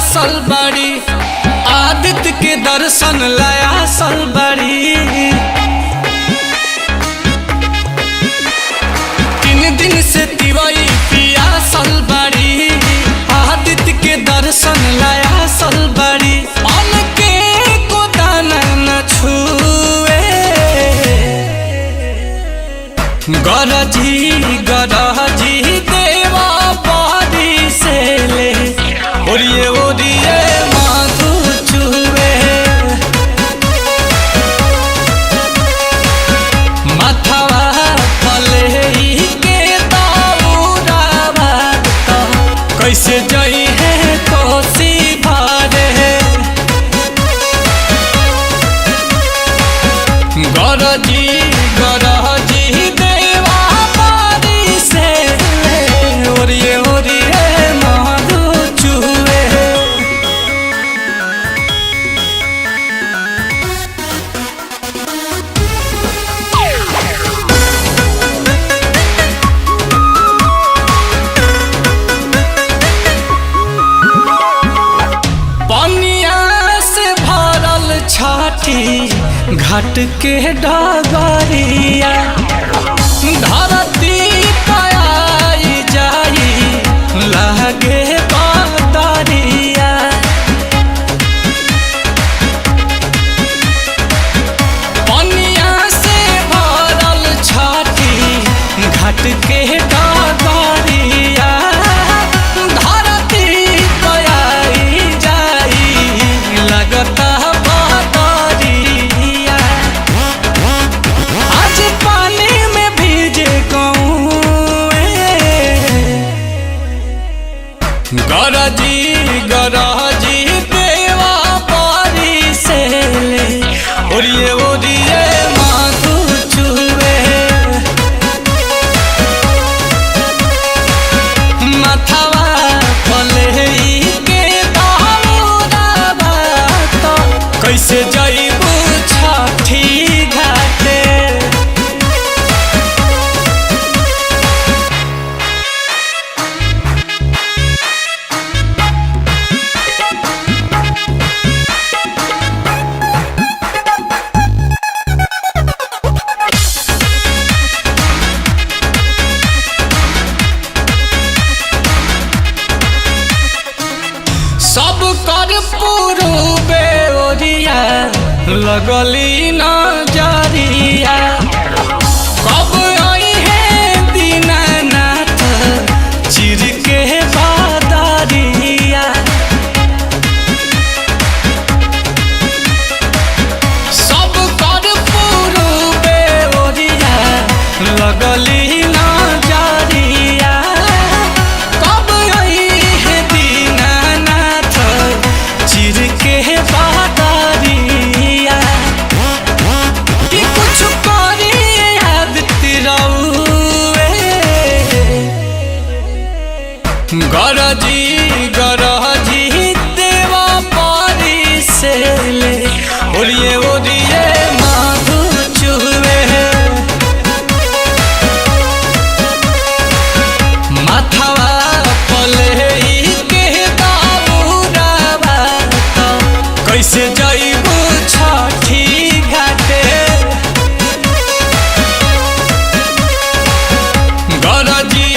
सल बड़ी, आदित्य के दर्शन लाया सल बड़ी। तीन दिन से तिवई पिया सल बड़ी, आदित्य के दर्शन लाया सल बड़ी। अन्न के को दाना न छुए, गरजी गरजी देवा पारी से ले, ओरिए ओरिए माधु चुए। माथवा पले के दाऊरावा त कैसे जई है कोसी भरे। गरजी गरजी देवा पारी से ले, ओरिए ओरिए माधु चुए। पनिया से भरल छाती घाट के डगरिया, धरती पयाई जाई लागे बदरिया। पनिया से भरल छाती घाट के डगरिया, धरती पयाई जाई लगता बदरिया। आज पानी में भीजे कौए, गरजी गरजी देवा पारी से ले, ओरिए ओरिए माधु चुए। माथवा पले के दाऊरावा त कैसे जइबू छठी घाटे। सब कर पुरुबे ओरिया लगली नजरिया, कब आई है दीनानाथ चिर के बादरिया। सब कर पुरुबे ओरिया लगली नजरिया, कब आई है दीनानाथ चिर के बादरिया। कि कुछ करी आदित्य रउए, गरजी गरजी देवा पारी से ले, ओरिए ओरिए माधु चुए। माथवा पले के दाऊरावा त कैसे जइबू छठी घाटे। गरजी